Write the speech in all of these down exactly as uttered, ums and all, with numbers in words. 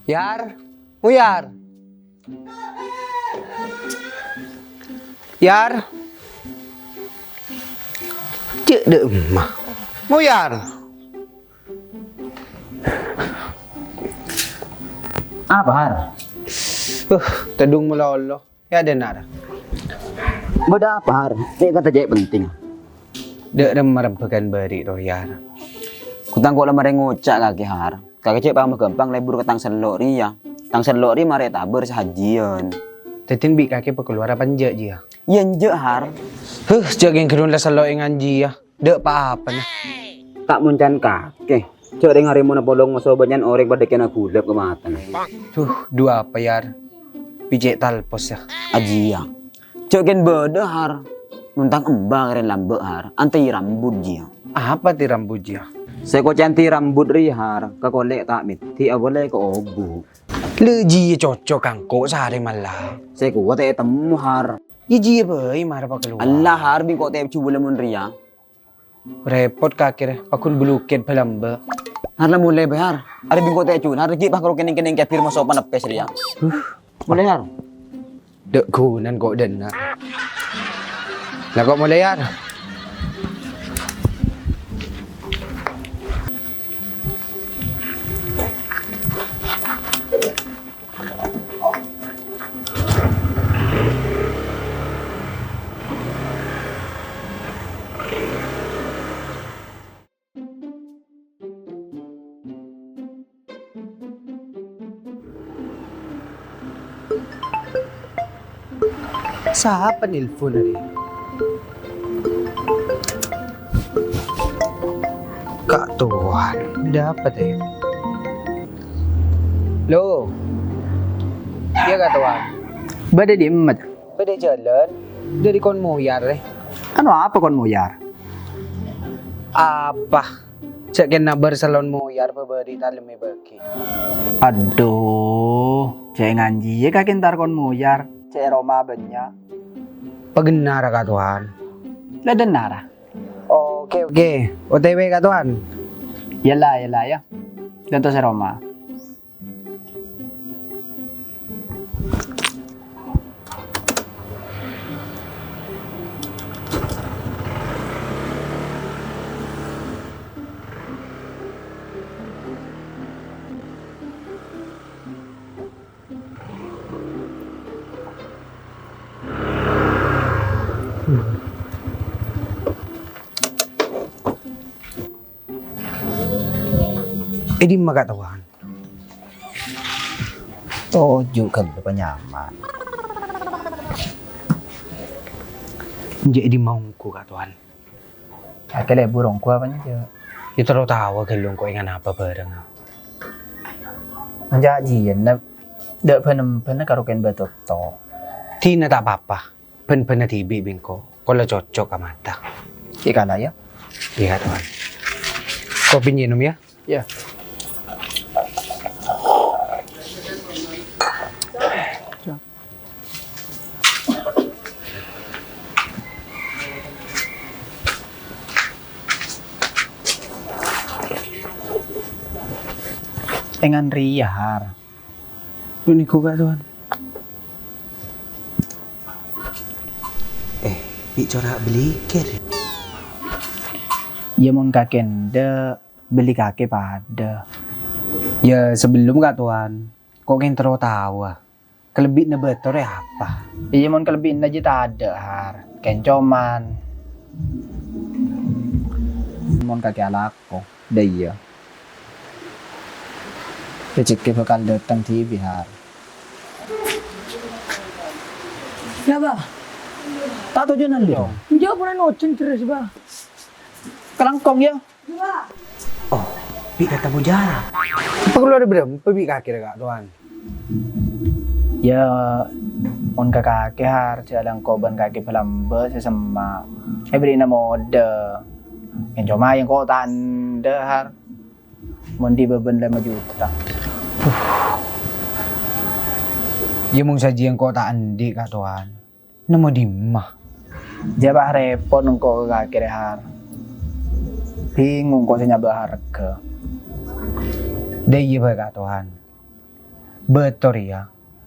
Yar, Muyar. Yar. Cè' dâ' emma. Muyar. Apa, Har? Uh, tèdung malolo. Yâ, dâ' enna' ra. Bâdâ apa, Har? Rèya kata cè' penting. Dâ' remma rebbhâghân bâri' rowa, Yar. Ghun tang ko' la marè ngoca' kakè, Har. Kakè cè' pamaghâmpang lebur ka tang sello' rèya. Tang sello' rèya marè tabâr sahajiyân. Dhâddhi bi' kakè pakalowar apa enjâ' jiyâ? Yâ enjâ', Har. Huh, jhâ' kèng ghâllu la sello' è nganjiyâ. Dâ' pa-apana. Ta' mon can kakè. Jhâ' rèng arè monna polong maso bânnya'an orèng padâ kèna ghulâp ka matana. Duh, du apa, Yar? Bi' cè' talpos, yâ. Ajiyâ. Jhâ' kèng bâdâ, Har. Nontang emba karèn lambâ', Har. Anti rambut, jiyâ. Apa ti rambut, jiyâ? Sè koca'an ti rambut rèya, Har. Ka kolè' ta' mèddhi, apolè ka obu. Lè jiyâ cocok kangko' sarè mala. Sè kowat ètemmo, Har. Yâ jiyâ bhâi mara pakalowar. Allah, Har, bi' ko' tepju bulâ mon rèya. Rèpot kakè rè, paggun bulukèt bâlâmbâ. Har la molè bhâi, Har. Arè bi' ko' tepju, Har, ghi' pas karo kènèng-kènèng kèbir maso paneppes rèya. Huh. Molè, Har. Dâ' ghunan ko' dâ'enna'. La ko' molè, Yar. Sapa nelpon tadi? Ka' Towan, ada apa teh? Lo, iyâ Ka' Towan. Bâdâ dimma? Bâdâ jhâlân, dâri kon Moyar, eh. Anu apa kon Moyar? Apa? Jhâ' kèng nabâr salon Moyar bâbâri' talem èbâghi. Adhu, jhâ' nganjiyâ kakè entar kon Moyar, jhâ' è roma bânnya'. Paghenna ra, Ka' Towan. La dhenna ra. Oke, oke. O T W, Ka' Towan. Yâ la, yâ la, yâ. Dânto' è roma. È dimma, Ka' Towan? Toju' ghâllu panyama. Enjâ' è dimma ongghu, Ka' Towan? Kakè lebur ongghu apa enjâ'? Yâ terro taowa ghâllu engko' èngan apa bhâreng. Enjâ' jiyâ, dâ' bân-embânna karo kèng bâtotto. Dina ta' pa-apa. Bân-bânna dhibi' bi' engko', kola cocok ka mata. Iyâ kala, yâ. Iyâ, Towan. Kopi nginum, yâ. Yâ. Èngan rèya, Har. Ghâniko, Ka' Towan. Eh, bi' cora' bâli kèr. Yâ, mon kakè endâ', bâli kakè padâ. Yâ, sabellunna, Ka' Towan, ko' kèng terro taowa. Kalebbi'na bâto rè apa? Iyâ, mon kalebbi'na jiyâ tadâ', Har. Kèng coman. Mon kakè alako. Dâ' iyâ. Rejhekkè bhâkal dâteng dhibi', Har. Yâ, Bah. Ta' tojjhuna, Lè. Enjâ', pura nojjhun terros, Bah. Kalangkong, yâ. Oh, bi' kata bujara. Apa kalowar bârâmpa bi' kakè rè, Ka' Towan? Yâ, mon ka kakè, Har, jhâ' langkobân kakè bâlâmbâ sè semma'. Èbèrri'na modâ. Yâ, coma yâ engko' ta' endâ', Har. Mon dhi' bâbân lèma juta. Yâ, mon sajiyâ engko' ta' andi', Ka' Towan. Nemmo dimma? Jhâ' pas rèpot engko' ka kakè rè, Har. Bingung ko' sè nyabâ' harga. Dâ' iyâ bhâi, Ka' Towan. Bâto rèya,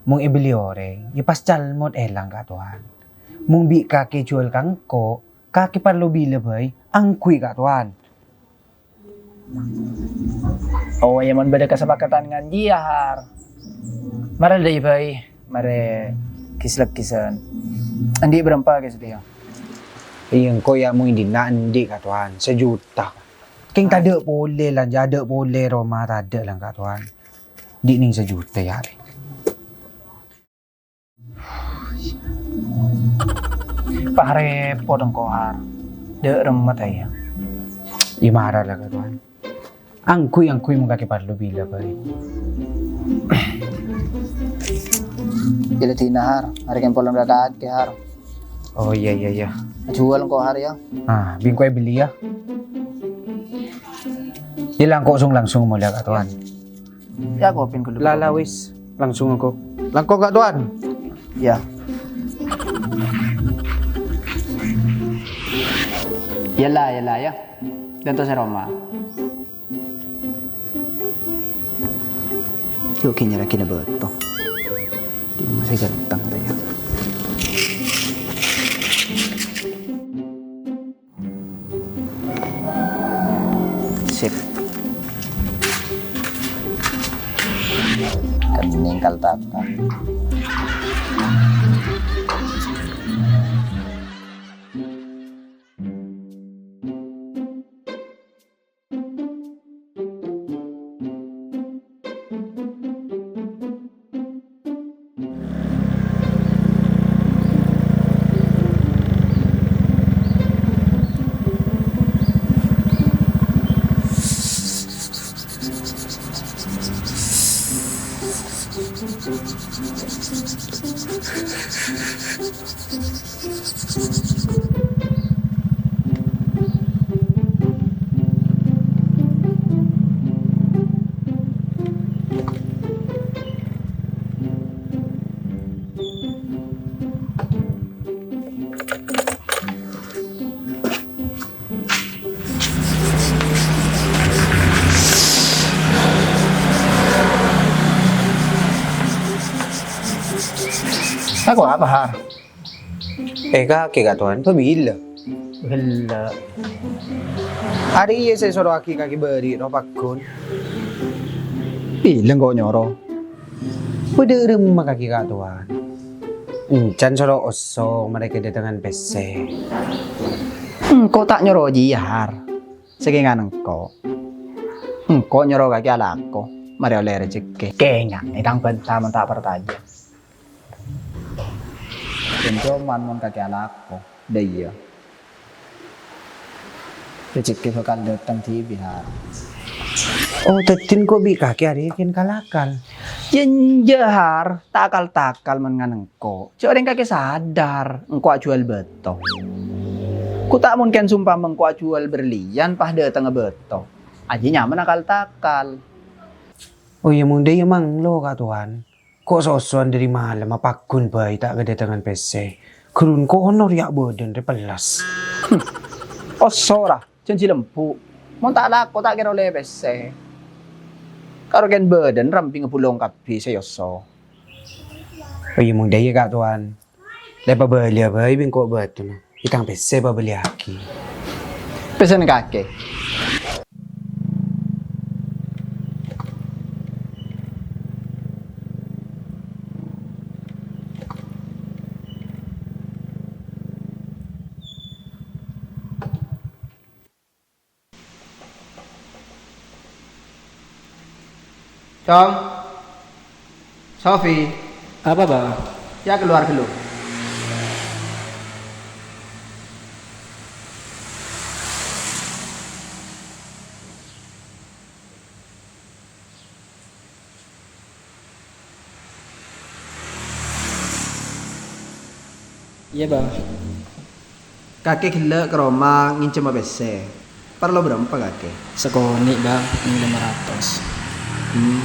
mon èbelli orèng, ya pas calmot èlang, Ka' Towan. Mon bi' kakè juwâl ka engko', kakè parlo bilâ bhâi, angghuy, Ka' Towan. Oh, ya, mon bâdâ kasepakatan ngan jiyâ, Har. Marè la dâi bhâi, marè gis-legghisan. Andi' bârâmpa kakè satèya? Iyâ, engko' ya mon è dinna' andi', Ka' Towan, sajuta. Kèng tadâ' polè, la, tadâ' polè roma tadâ', la, Ka' Towan. Andi' nèng sajuta, ya, rè. Pas rèpot engko', Har. Dâ' remma, ya. Iyâ, mara la, Ka' Towan. Angghuy, angghuy, mon kakè parlo bilâ bhâi. Bilâ dinna, Har. Arè kèng polong rakaat kè, Har. Oh, iyâ, iyâ, iyâ. Juwâl engko', Har, ya. Ah, bi' engko' èbelli, ya. Iyâ, la engko' song-langsong molè, Ka' Towan. Ya, kopin ghâllu. La, la, wis. Langsung engko'. Langkong, Ka' Towan. Ya. Yâ la, yâ la, ya. Dânto' sè roma. Yuk, kènyara kèna bâto. Dimma sè ganteng, tanya. Sip. Kennèng kaltaka. Tako apa, Har? Eh, kakè, Ka' Towan, pabilâ? Ghellâ'. Arè iyâ sè èsoroaghi kakè bâri' ro paggun. Bilâ engko' nyoro? Bâdâ remma kakè, Ka' Towan. Encan soro osso marè kadâtengan pèssè. Engko' ta' nyoro jiyâ, Har. Sakèngan engko'. Engko' nyoro kakè alako, marè ollè rejhekkè. Kènyaè tang bânta mon ta' parcajâ. Coma mon kakè alako, dâ' iyâ. Rejhekkè bhâkal dâteng dhibi', Har. Oh, dhâddhi engko' bi' kakè arè kèng kal-akal. Yâ enjâ', Har, ta' kal-takal mon ngan engko'. Jhâ' orèng kakè sadar, engko' ajuwâl bâto. Ghu ta' mon kèng sompama engko' ajuwâl berlian pas dâtengnga bâto. Ajiyâ nyamana kal-takal. Oh iyâ, mon dâ' iyâ manglo, Ka' Towan. Ko' so-ossowan dâri malemma paggun bhâi ta' kadâtengan pèssè. Ghârun ko' onor ya' bâdân rè pellas. Osso ra, jhânjhi lembu'. Mon ta' lako ta' kèra ollè pèssè. Karo kèng bâdân rampèngnga bulong kabbhi sè èosso. Oh iyâ, mon dâ' iyâ, Ka' Towan. Lè pabâliyâ bhâi bi' engko' bâtona. Bi' tang pèssè pabâliyâghi. Pèssèna kakè. Cong. Sofi. Apa, Bâ? Ya, keluar dulu. Iyâ, Bâ. Kakè ghellâ' ka roma ngènjhâmâ pèssè. Parlo bârâmpa kakè? Sakonè', Bâ, nèng lèma ratos. Hmm.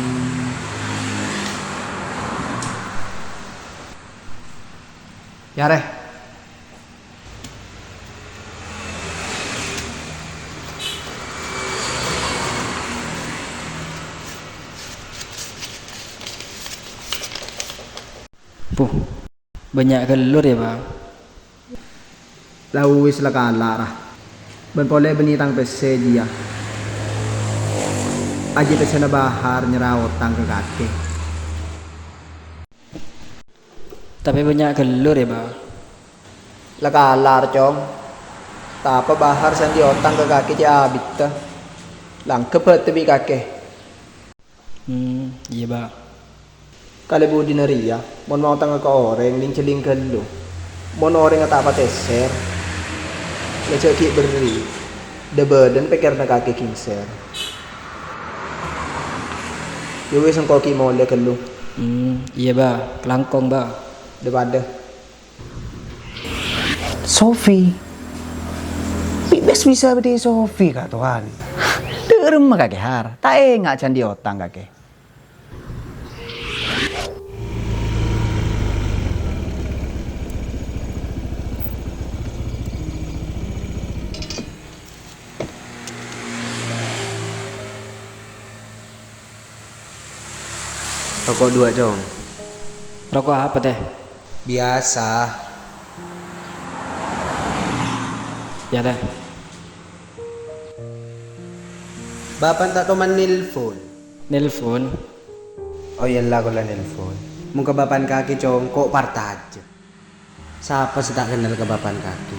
Yâ, rè. Puh, bânnya' ghâllu rèya, Bâ. La uwis la kala', ra. Bân polè bânnè tang pèssè jiyâ. Ajiyâ pèssèna Bahar nyerra otang ka kakè. Tapè bânnya' ghâllu rèya, Bâ. La kala', Cong. Tapè Bahar sè andi' otang ka kakè cè' abiddhâ. La anggep bhâdhâ bi' kakè. Hmm, iyâ, Bâ. Kalè budina rèya, mon maotangnga ka orèng, ling-jhelling ghâllu. Mon orèngnga ta' patèsèr, la jhâ' ghi' berri'. Dhâ-bâdhân pèkkèranna kakè ghingsèr. Yâ wis, engko' ghi' molè ghâllu. Hmm, iyâ, Bâ. Kalangkong, Bâ. Dhâ-padâ. Sofi. Bi' bes bisa bâdâ Sofi, Ka' Towan. Dâ'remma kakè, Har? Ta' enga' jhâ' andi' otang kakè. Roko' duwâ', Cong. Roko' apa, tèh? Biyasa. Yâ, tèh. Bapa'na ta' toman nelpon. Nelpon? Oh, iyâ la, kaulâ nelpon. Mon ka bapa'na kakè, Cong, ko' partajâ. Sapa sè ta' kennal ka bapa'na kakè?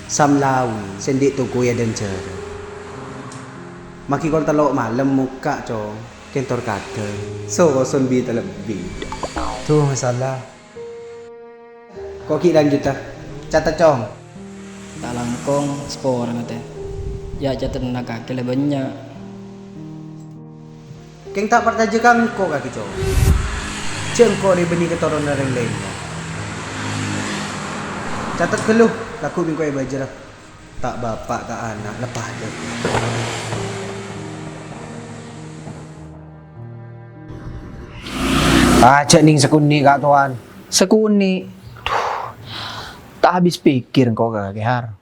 Samlawi, sè andi' toko è Adanjârâ. Maghi kol tello' malem mokka', Cong. Kèntor kadhâng. Soson bi' talebbi. Duh, masalah. Ko' ghi' lanjuta. Catet, Cong. Ta' langkong saporana, tèh. Yâ, catetanna kakè la bânnya'. Kèng ta' parcajâ ka engko', kakè, Cong. Jhâ' engko' rèya bânnè katoronan orèng laènna. Catet ghâllu, lagghu' bi' engko' èbâjârâ. Ta' bapa', ta' ana', leppa'na. Ah, jhâ' nèng sakonè', Ka' Towan. Sakonè'. Duh. Ta' habis pikir engko', Kakè Har.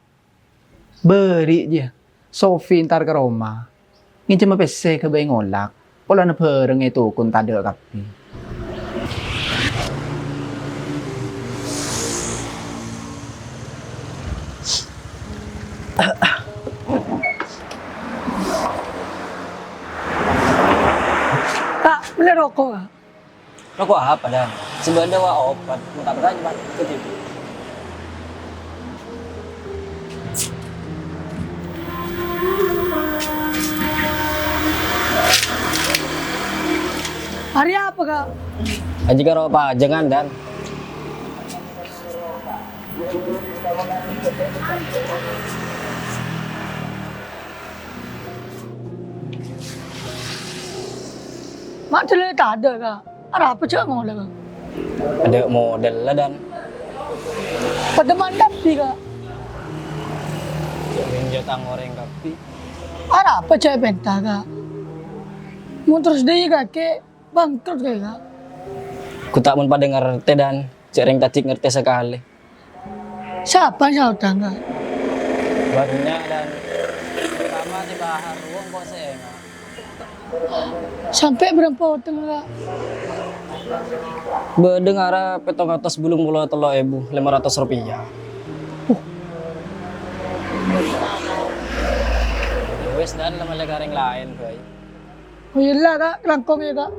Bâri' jiyâ, Sofi entar ka roma. Ngènjhâmma pèssè ghâbây ngolak, polana bhârâng è tokona tadâ' kabbhi. Ka', mellè roko', Ka'. Roko' apa, Dan? Sè bâdâ wa opat, mon ta' parcajâ, Pak. Ikuti. Arèya apa, Ka'? Ajiyâ karo pajangan, Dan. Ma' dâlâ tadâ', Ka'. Arapa jhâ' ngolak, Ka'? Adâ' modal la, Dan. Padâ mandhâp, Ka'. Jhâ' ngènjhâ' tang orèng kabbhi. Arapa jhâ' èpènta, Ka'? Mon terros dâiyâ kakè, bangkrut kakè, Ka'. Ghu ta' mon padâ ngartè, Dan. Jhâ' rèng taḍi' ngartè sakalè. Sapa sè aotang, Ka'? Bânnya', Dan. Pertama, sè Bahar, wong kok sè enga'. Sampè' bârâmpa otangnga, Ka'? Bâdâ ngara pèttong atos bâllung polo tello' èbu lèma ratos ropèya. Uh. Wis, Dan, la mellè ka orèng laèn bhâi. Oh, iyâ la, Ka', langkong yâ, Ka'.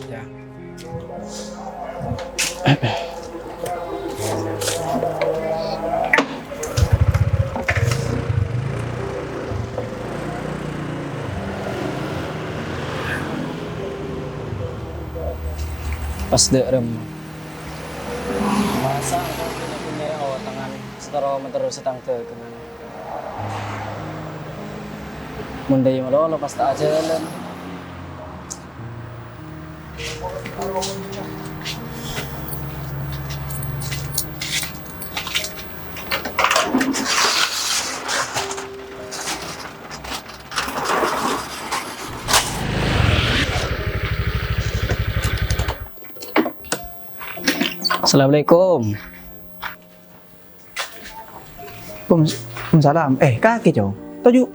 Yâ. Pas dâ' remma. Masa' engko' bhunga-bhunga otangan, satoro materrosa tang dâgângan. Mon dâi malolo pas ta' ajhâlân. Assalamualaikum. Waalaikum-, waalaikumsalam. Eh, kakè, Cong. Toju'.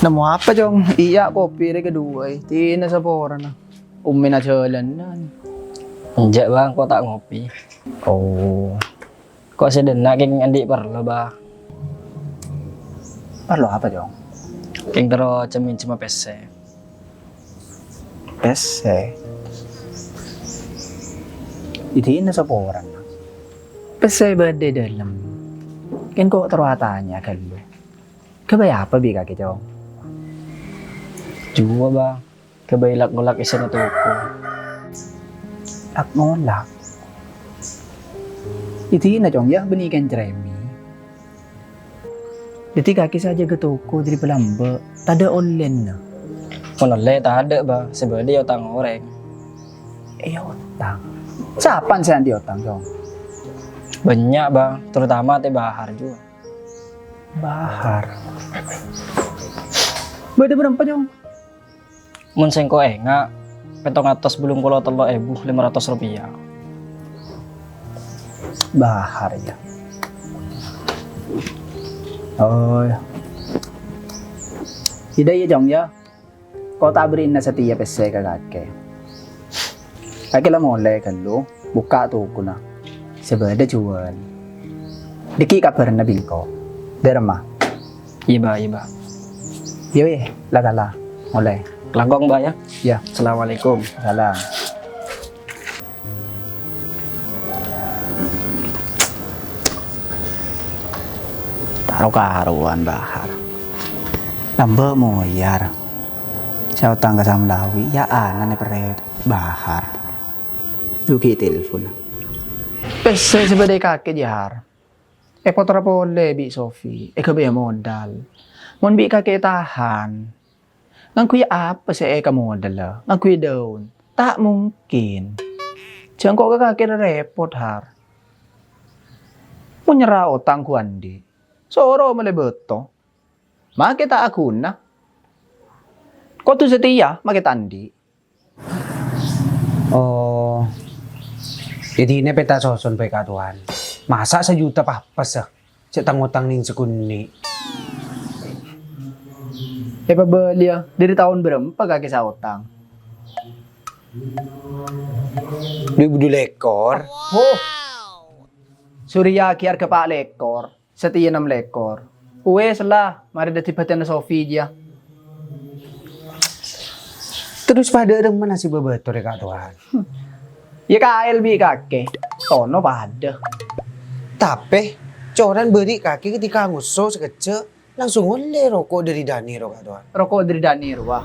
Nemmo apa, Cong? Iyâ, kopi rè kaduwâ, è. Dinna saporana. Ummèna jhâlânan. Enjâ', Bâ, engko' ta' ngopi. Oh. Ko' sè dhinna' kèng andi' parlo, Bâ. Parlo apa, Cong? Kèng terro cem-, minjemma pèssè. Pèssè? È dinna saporana. Pèssè bâdâ è dâlem. Kèng ko' terro atanya ghâllu. Ghâbây apa bi' kakè, Cong? Jhuwâ, Bâ. Ghâbây lak-ngolak èssèna toko. Lak-ngolak? È dinna, Cong, yâ, bânnè kèng cerrèmè. Dhâddhi kakè sè ajâgâ toko dâri palamba', tadâ' ollèna. Mon ollè tadâ', Bâ, sè bâdâ yâ otang orèng. Iyâ, otang. Sapa'an sè andi' otang, Cong? Bânnya', Bâ, terutama Tè Bahar jhuwâ. Bahar. Bâdâ bârâmpa, Cong? Mon sèngko' ènga', pèttong atos bâllung polo tello èbu lèma ratos ropèya. Bahar, yâ. Oh, yâ. Tidak, yâ, Cong, yâ. Ko' ta' bâri'na satèya pèssè ka kakè. Kakè la molè ghâllu, bukka' tokona. Sè bâdâ jhuwâl. Dhâggi' kabhârâna bi' engko'. Dârma. Iyâ, Bâ, iyâ, Bâ. Iyâ, wè, la kala. Molè. Langkong, Bâ, yâ. Iyâ. Assalamualaikum. Salam. Ta' ro-karowan Bahar. Lambâ' moyar. Sè otang ka Samlawi, yâ ana'na pèrrè Bahar. Dugi telpon. Pèssè sè bâdâ è kakè, Jhar. Èpotera polè bi' Sofi, èghâbâyâ modal. Mon bi' kakè ètahan, ngangghuy apa sè èkamodala? Ngangghuy dâun? Ta' mungkin. Jhâ' engko' ka kakè rè-, rèpot, Har. Mon nyerra otang ghu andi', soro mellè bâto. Makè ta' aghuna. Kodhu satèya makè ta' andi'. Oh, dhâddhi nè pèta soson bhâi, Ka' Towan. Masa' sajuta papessa, sè tang-otang nèng sakonè'. Èpabâliyâ, dâri taon bârâmpa kakè saotang? Du èbu du lèkor. Oh, Surya ghi' arghâ pa' lèkor. Satèya nem lèkor. Uwis la, marè dhâddhi bhâdhânna Sofi jiyâ. Terros padâ remmana sè bâbâtor, Ka' Towan? Yâ kaèl bi' kakè, tono padâ. Tapè, corèn bâri' kakè ketika ngosso sakejjhâ', langsung ollè roko' dâri Dani ro, Ka' Towan. Roko' dâri Dani rowa.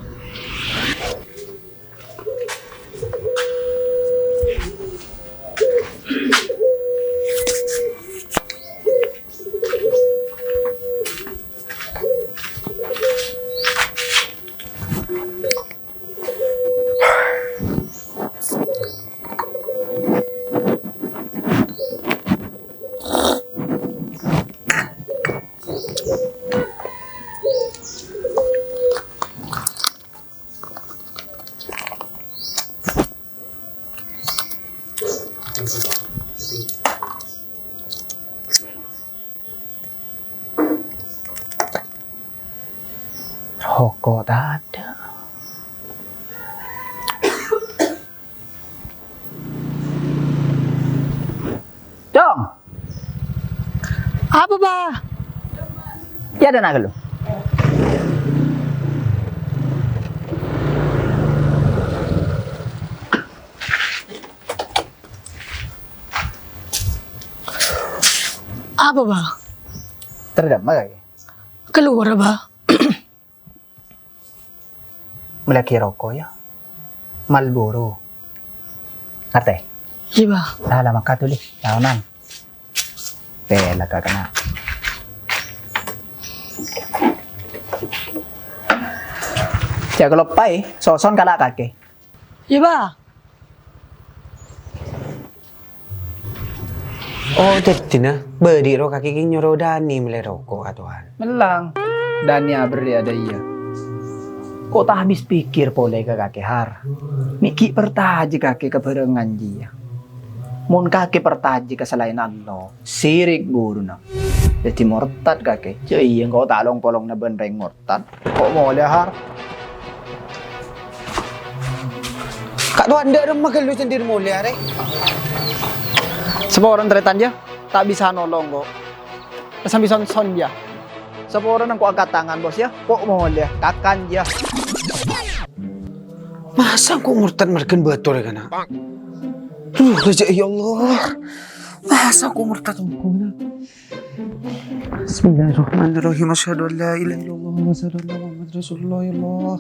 Roko' tadâ'. Cong! Apa, Bah? Yâ, dâna ghâllu. Apa, Bah? Tadâ' dâmma kakè? Kalowar, Bah. Mellèaghi roko', yâ. Marlboro. Ngartè? Iyâ, Bah. Lah, lah, mangkat dulu, taonan. Tè, la kakè na. Jhâ' kaloppaè, soson kala' kakè. Iyâ, Bah. Oh, dhâddhina bâri' ro kakè nyoro Dani mellè roko', Ka' Towan. Mellang, Dani aberri' adâ' iyâ. Ko' ta' abis pikir polè ka kakè, Har. Mè' ghi' partajâ kakè ka bhârângan jiyâ. Mon kakè partajâ ka salaènna Allah, sirik ghuruna. Dhâddhi mortad kakè. Jâ' iyâ, engko' ta' long-polongna bân rèng mortad. Ko' molè, Har. Ka' towa endâ' remma ghâllu sendiri molè, arè. Saporana tarètan, yâ. Ta' bisa nolong, ko'. Sambi son-son, yâ. Saporana engko' angkat tangan, Bos, yâ. Ko' molè, kakan, yâ. Masa engko' mortad marghâna bâto rè kana'? Duh, rèjek, ya Allah. Masa engko' mortad marghâna? Bismillahirrahmanirrahim. Asyhadu an la ilaha illallah wa asyhadu anna Muhammadar Rasulullah, ya Allah.